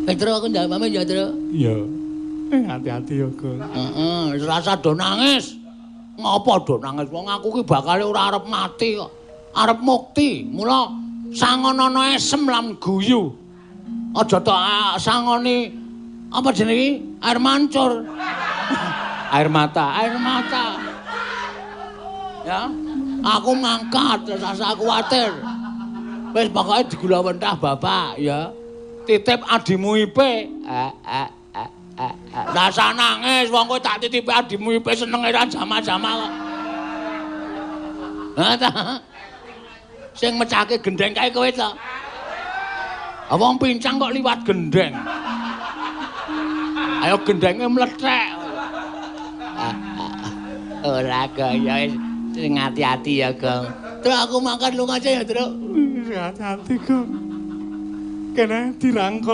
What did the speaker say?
Petro aku njaluk pamit ya, Tru. Iya. Hati-hati ya, Gong. Heeh, wis rasa do nangis. Ngopo do nangis? Wong aku ki bakale ora arep mati kok. Arep mukti. Mula sangonono esem lan guyu. Aja tok sangoni apa jenenge iki? Air mancur. Air mata, air mata. Ya. Aku mangkat, rasa kuwatir. Wis pokoke digulawentah bapak ya. Titip adimu Ipe. Rasa nangis wong kowe tak titipi adimu Ipe senenge ra jama-jama kok. Ha ta. Sing mecahke gendeng kae kowe to. Wong pincang kok liwat gendeng. Ayo gendenge mlethek. Ora kaya wis sing ati-ati ya, Gong. Terus aku makan lunga aja ya, Truk. Hati-hati, Gong. Kene dirangkul.